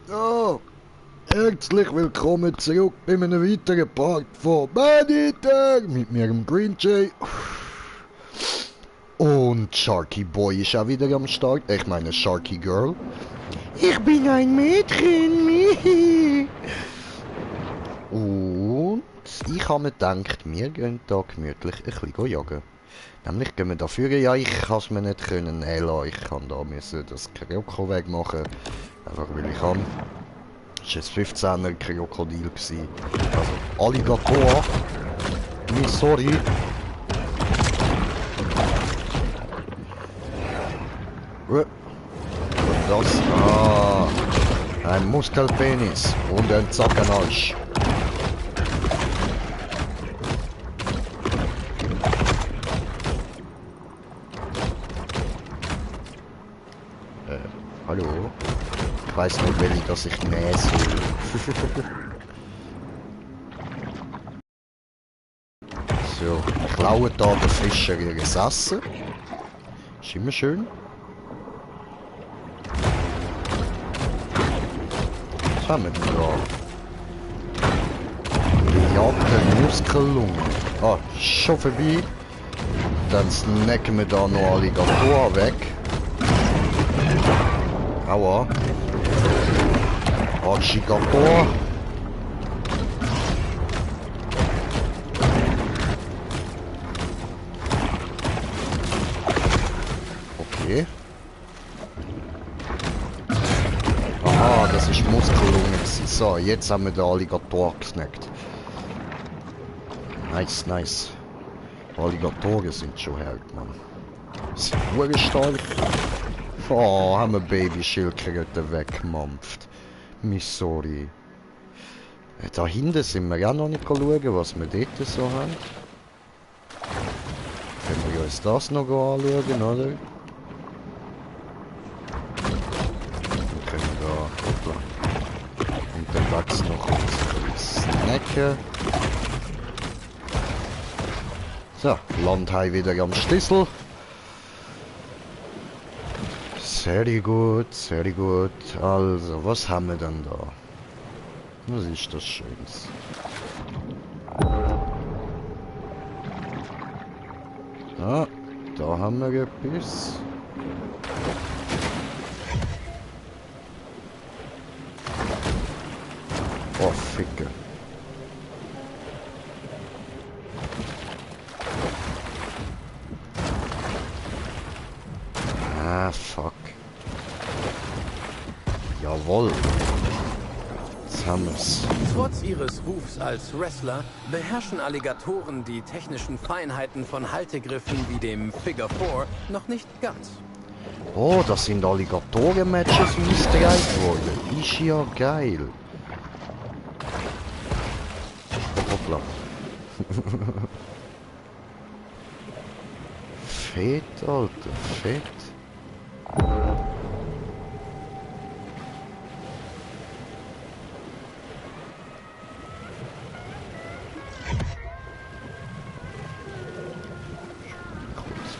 Ja, herzlich willkommen zurück bei einem weiteren Part von Maneater mit mir, dem Green Jay. Und Sharky Boy ist auch wieder am Start. Ich meine Sharky Girl. Ich bin ein Mädchen, mihi. Und ich habe mir gedacht, wir gehen da gemütlich ein bisschen jagen. Nämlich gehen wir dafür, ja, ich kann es mir nicht können lassen. Ich kann da müssen das Kyoko wegmachen. Einfach weil ich kann. Das war ein 15er Krokodil. Also Alligator. Sorry. Und das? Ah. Ein Muskelpenis und ein Zackenarsch. Hallo? Ich weiß nicht, welche dass ich nähen soll. So, ich klaue da den Fischer ihr Essen. Ist immer schön. Was haben wir denn da? Bejagte Muskellunge. Ah, schon vorbei. Dann snacken wir da noch Alligator weg. Aua. Alligator. Okay. Aha, das ist Muskellunge. So, jetzt haben wir den Alligator gesnackt. Nice, nice. Alligatoren sind schon hart, Mann. Sie sind stark. Oh, haben wir Baby-Schildkröten weggemampft. Sorry. Da hinten sind wir auch noch nicht schauen, was wir dort so haben. Können wir uns das noch anschauen, oder? Dann können wir da... Hoppla. Unterwegs noch ein bisschen snacken. So, Landhai wieder am Schlüssel. Sehr gut, sehr gut. Also, was haben wir denn da? Was ist das Schönes? Ah, da haben wir etwas. Oh, Ficke. Ah, fuck. Jawohl. Jetzt haben wir's. Trotz ihres Rufs als Wrestler beherrschen Alligatoren die technischen Feinheiten von Haltegriffen wie dem Figure 4 noch nicht ganz. Oh, das sind Alligatoren-Matches ausgereicht worden. Ist ja geil. Hoppla. Fett, Alter, fett.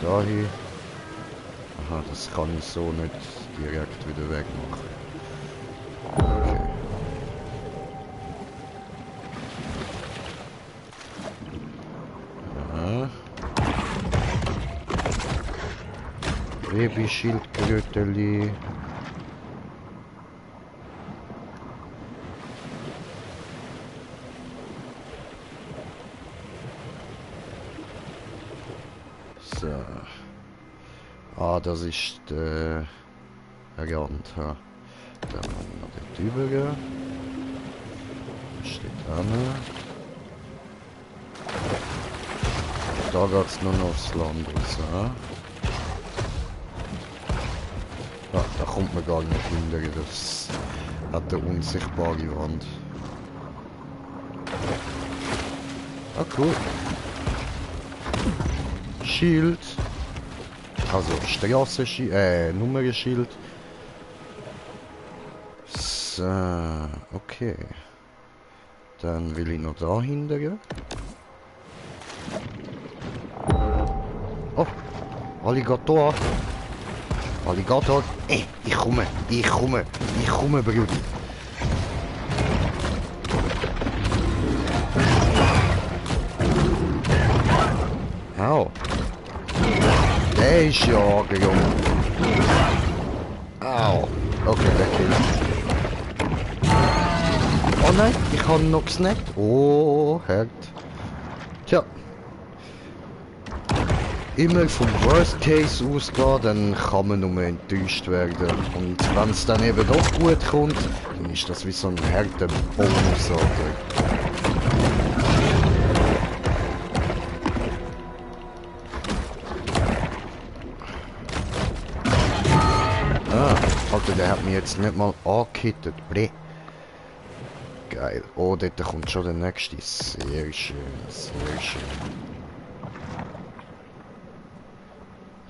Dahin. Aha, das kann ich so nicht direkt wieder wegmachen. Okay. Ja. Babyschildkröteli. So. Ah, das ist der Rand. Ja. Dann haben wir noch den Übrigen. Steht an. Da geht es nur noch aufs Land raus. Ja, da kommt man gar nicht hinter. Das hat eine unsichtbare Wand. Ah, cool. Schild. Also Straßenschild, Nummernschild. So, okay. Dann will ich noch da hintergehen. Oh, Alligator. Alligator. Ich komme, Bruder. ist jagen, Junge. Au. Okay, der Kill. Oh nein, ich habe noch gesnackt. Oh, hart. Tja. Immer vom Worst Case ausgehen, dann kann man nur enttäuscht werden. Und wenn es dann eben doch gut kommt, dann ist das wie so ein harter Bonus, oder? Ah, Alter, der hat mich jetzt nicht mal angehittet. Bre. Geil. Oh, dort kommt schon der nächste. Sehr schön, sehr schön.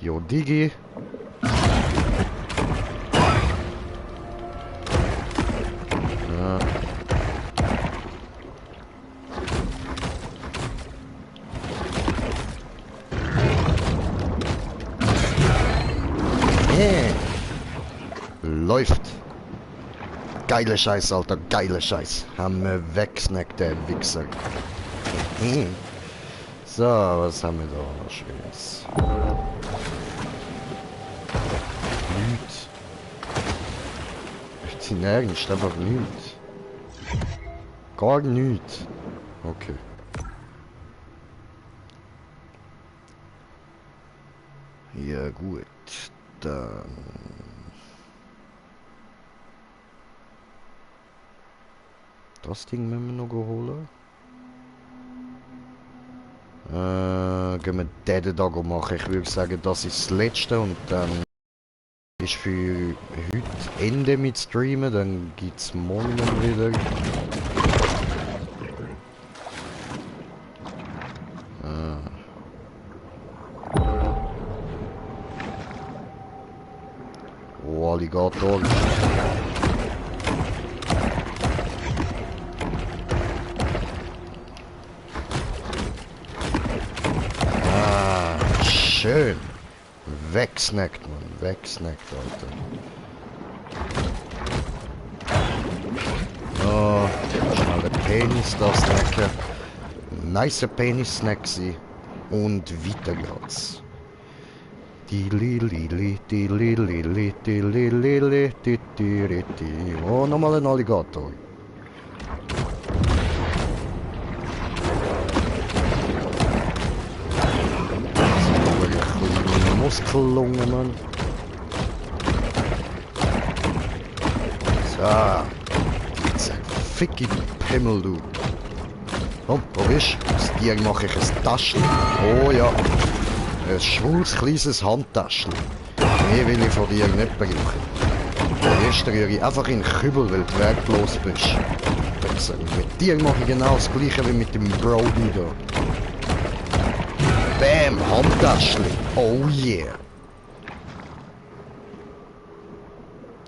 Jo, Digi. Ja. Yeah. Läuft. Geile Scheiß, Alter, geile Scheiß. Haben wir weggesnackt, der Wichser. So, was haben wir da noch Schönes? Nichts. Echt in Ernst, einfach nichts. Gar nichts. Okay. Ja gut, dann... Das Ding müssen wir noch holen. Gehen wir den da machen. Ich würde sagen, das ist das letzte und dann ist für heute Ende mit Streamen. Dann gibt es morgen wieder. Oh, Alligator. Schön. Wegsnackt, man. Wegsnackt, Alter. Oh, schnell den Penis da snacken. Nice Penis-Snack sie. Und weiter geht's. Oh, nochmal ein Alligator. Muskellunge, Mann. So. Jetzt fick ich Pimmel, du. Komm, wo bist du? Aus dir mache ich ein Taschen. Oh ja. Ein schwules, kleines Handtaschen. Mehr will ich von dir nicht brauchen. Den Rest rühre ich einfach in den Kübel, weil du wertlos bist. Mit dir mache ich genau das gleiche wie mit dem Brody da. Bam, Handtaschli. Oh yeah.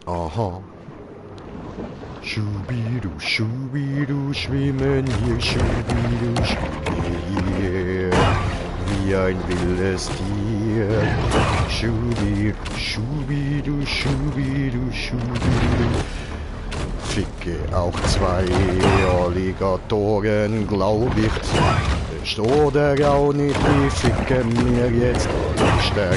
Aha. Schubidu, Schubidu, schwimmen hier, Schubidu, schwimmen hier. Wie ein wildes Tier. Schubidu, Schubidu, Schubidu, Schubidu. Ficke auch zwei Alligatoren, glaub ich zumindest. Oder auch nicht, die ficken mir jetzt. Ich sterbe,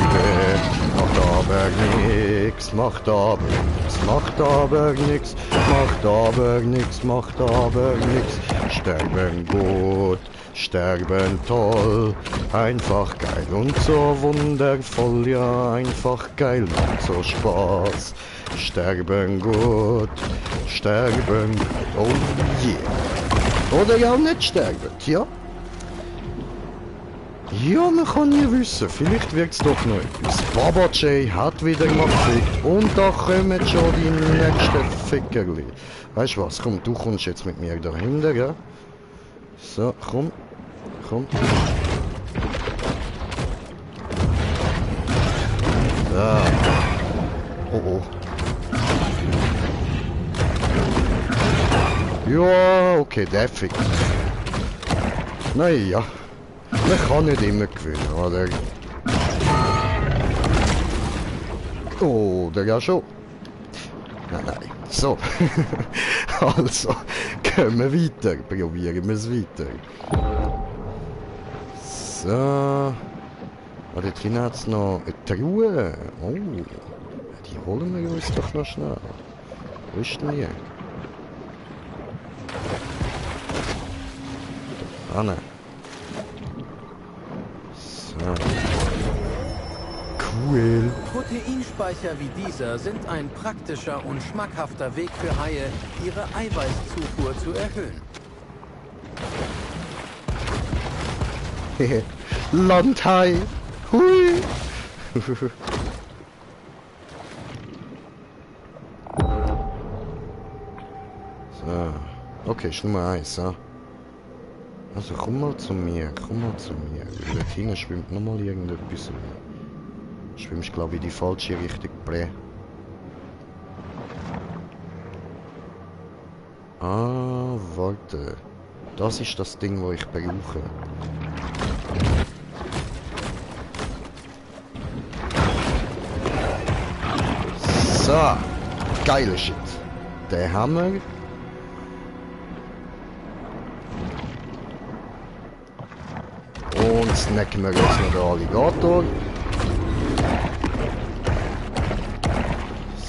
macht aber nix, macht aber nix, macht aber nix, macht aber nix, macht aber nix. Sterben gut, sterben toll, einfach geil und so wundervoll, ja, einfach geil, macht so Spaß. Sterben gut, sterben, oh yeah. Oder ja nicht sterben, ja. Ja, man kann nie wissen, vielleicht wird's doch noch etwas. Baba J hat wieder mal gefickt und da kommen schon die nächsten Fickerli. Weißt du was, komm, du kommst jetzt mit mir dahinter, ja? So, komm, komm. Da. Oh oh. Ja, okay, der fickt. Naja. Man kann nicht immer gewinnen, oder? Oder ja schon. Nein, nein. So. Also, gehen wir weiter. Probieren wir es weiter. So. Ah, dort hinten hat es noch eine Truhe. Oh, die holen wir uns doch noch schnell. Wo ist denn die? Ah, ne. So. Cool. Proteinspeicher wie dieser sind ein praktischer und schmackhafter Weg für Haie, ihre Eiweißzufuhr zu erhöhen. Hehe. Landhai. Hui. So. Okay, ist Nummer 1, ja. Also komm mal zu mir, komm mal zu mir. Weil dort hinten schwimmt nochmal irgendetwas rum. Schwimmst glaube ich in die falsche Richtung, Bre. Ah, warte. Das ist das Ding, das ich brauche. So. Geiler Shit. Den haben wir. Und snacken wir jetzt noch den Alligator.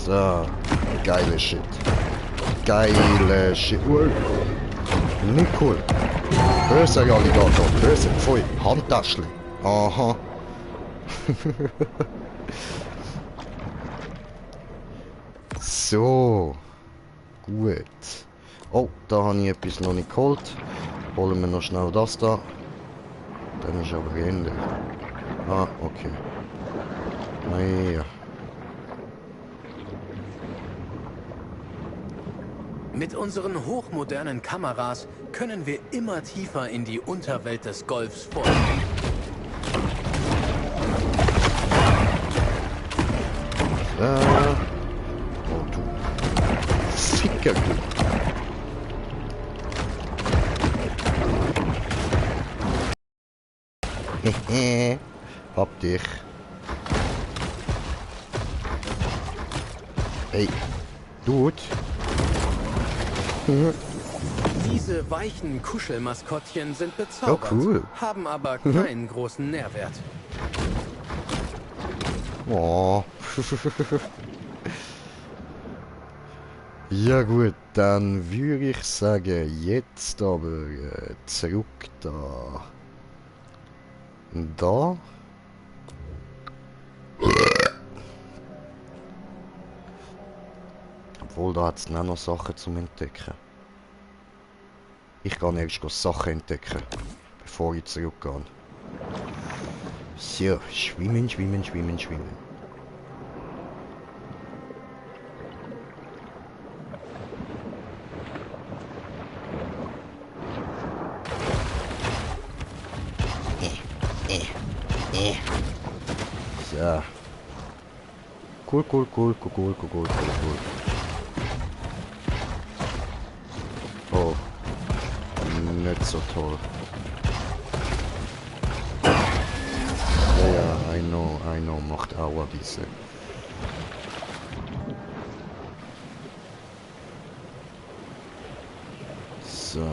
So. Geiler Shit. Geiler Shit. Nicht cool. Böser Alligator. Böse. Pfui. Handtaschli. Aha. So. Gut. Oh, da habe ich etwas noch nicht geholt. Holen wir noch schnell das da. Dann ist aber geändert. Ah, okay. Naja. Mit unseren hochmodernen Kameras können wir immer tiefer in die Unterwelt des Golfs vordringen. Oh du. Ficker du. Hehe. Hab dich. Hey. Dude. Diese weichen Kuschelmaskottchen sind bezaubert, Oh, cool. haben aber keinen großen Nährwert. Oh. Ja gut, dann würde ich sagen, jetzt aber zurück da. Da. Obwohl, da hat es noch Sachen zum Entdecken. Ich gehe erst Sachen entdecken, bevor ich zurückgehe. So, schwimmen, schwimmen, schwimmen, schwimmen. So. Cool, cool, cool, cool, cool, cool, cool, cool. Oh. Nicht so toll. Ja, ja, I know, macht Aua diese. So.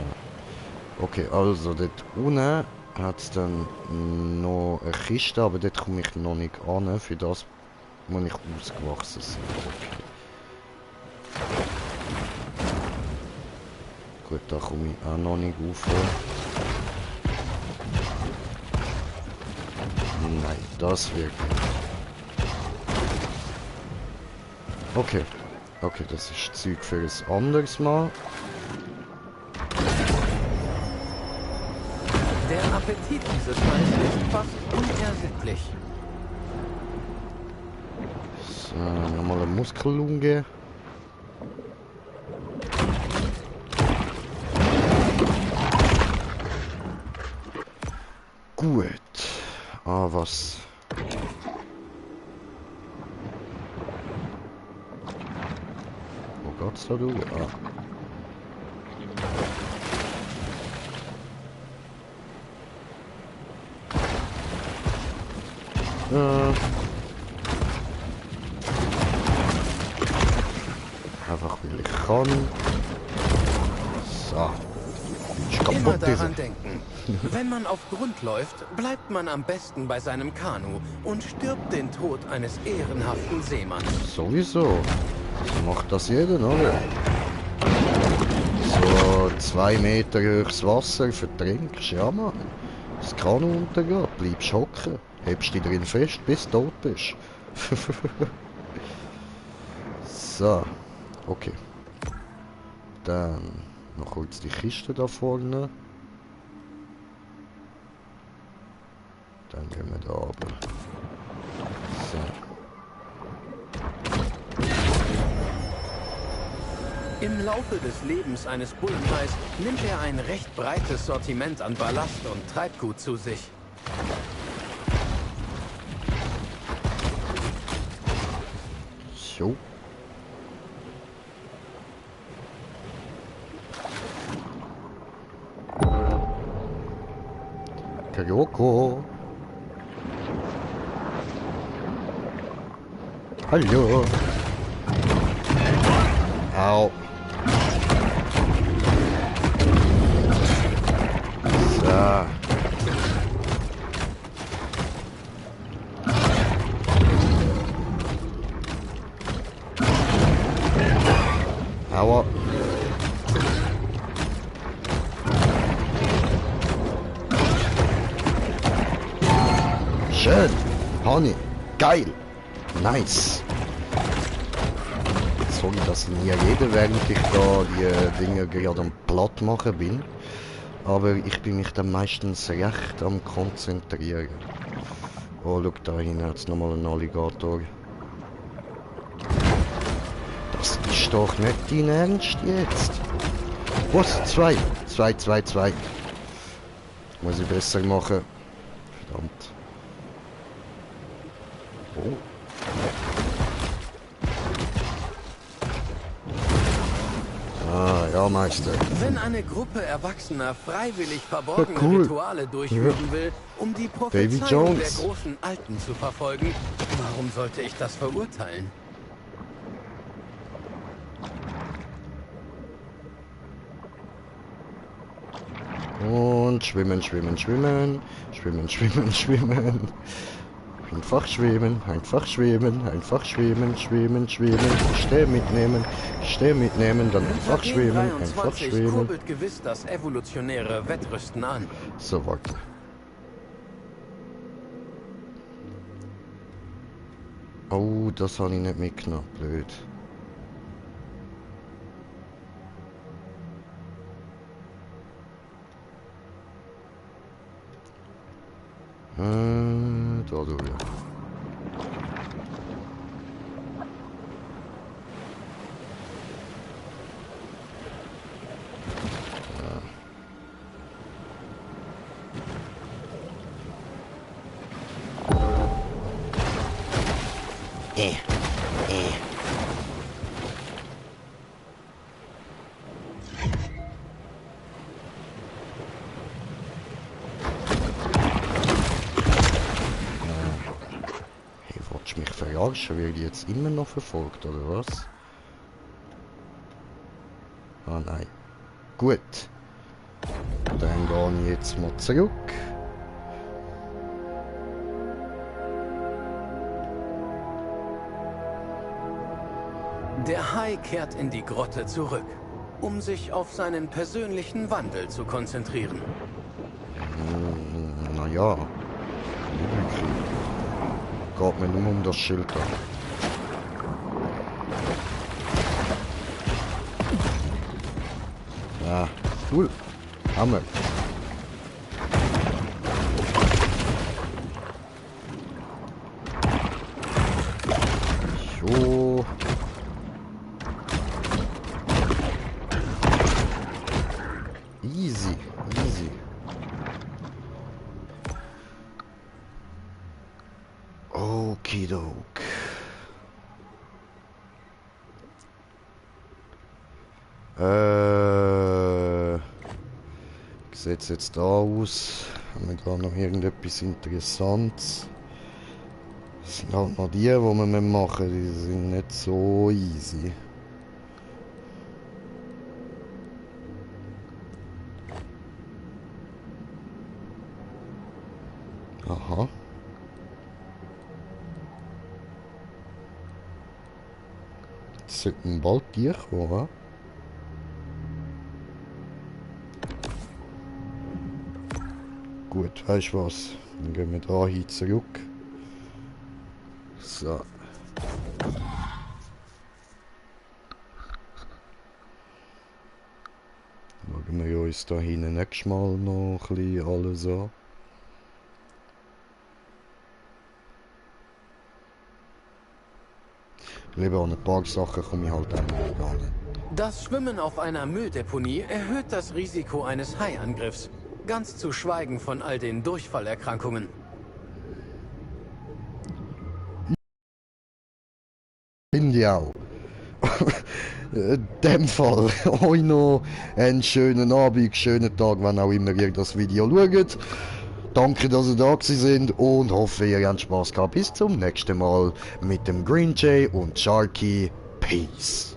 Okay, also dort unten hat es dann noch eine Kiste, aber dort komme ich noch nicht an. Für das muss ich ausgewachsen sein. Okay. Gut, da komme ich auch noch nicht rauf. Nein, das wird. Okay. Okay, das ist Zeug für ein anderes Mal. Der Appetit dieses Falls ist fast unersättlich. So, nochmal eine Muskellunge. Gut. Ah, was? Wo geht's da durch? Ah. Einfach weil ich kann. So. Immer kaputt ist. daran denken. Wenn man auf Grund läuft, bleibt man am besten bei seinem Kanu und stirbt den Tod eines ehrenhaften Seemanns. Sowieso. So macht das jeder, oder? So 2 Meter hochs Wasser vertrinkst, ja Mann. Das Kanu untergeht, bleibst hocken. Hebst dich drin fest, bis du tot bist. So. Okay. Dann noch kurz die Kiste da vorne. Dann gehen wir da oben. So. Im Laufe des Lebens eines Bullkreis nimmt er ein recht breites Sortiment an Ballast und Treibgut zu sich. So. Kyoko. Hallo. Au. So. Aua. Schön. Honey. Geil. Nice. Sorry, dass ich nie rede, während ich da die Dinge gerade am Platt machen bin. Aber ich bin mich dann meistens recht am Konzentrieren. Oh, schau, da hinten hat es nochmal einen Alligator. Das ist doch nicht dein Ernst jetzt. Was? 2. 2, 2, 2. Muss ich besser machen. Verdammt. Oh. Ah, ja, Meister. Wenn eine Gruppe Erwachsener freiwillig verborgene cool. Rituale durchführen will, um die Davy Prophezeiung der Jones. großen Alten zu verfolgen, warum sollte ich das verurteilen? Und schwimmen, schwimmen, schwimmen. Schwimmen, schwimmen, schwimmen. Einfach schwimmen, einfach schwimmen, einfach schwimmen, schwimmen, schwimmen. Steh mitnehmen, dann einfach schwimmen, einfach 23 schwimmen. kurbelt gewiss das evolutionäre Wettrüsten an. So, warte. Oh, das habe ich nicht mitgenommen. Blöd. Da durch. Äh. Hey, willst du mich verarschen? Werde ich jetzt immer noch verfolgt, oder was? Ah, nein. Gut. Dann gehe ich jetzt mal zurück. Der Hai kehrt in die Grotte zurück, um sich auf seinen persönlichen Wandel zu konzentrieren. Naja. Geht mir nur um das Schild an. Ja, cool. Hammer. So. Easy, easy. Okidok. Wie sieht es jetzt da aus? Haben wir da noch irgendetwas Interessantes? Das sind halt noch die wir machen, die sind nicht so easy. Aha. Jetzt sollten bald Tiere kommen, wa? Gut, weißt du was? Dann gehen wir da hin zurück. So. Schauen wir uns da hinten nächstes Mal noch ein bisschen alles an. Lieber an ein paar Sachen komme ich halt auch nicht gar nicht. Das Schwimmen auf einer Mülldeponie erhöht das Risiko eines Haiangriffs. Ganz zu schweigen von all den Durchfallerkrankungen. Finde ich auch. In dem Fall euch noch einen schönen Abend, schönen Tag, wann auch immer ihr das Video schaut. Danke, dass ihr da gewesen sind und hoffe, ihr habt Spaß gehabt. Bis zum nächsten Mal mit dem Green Jay und Sharky. Peace.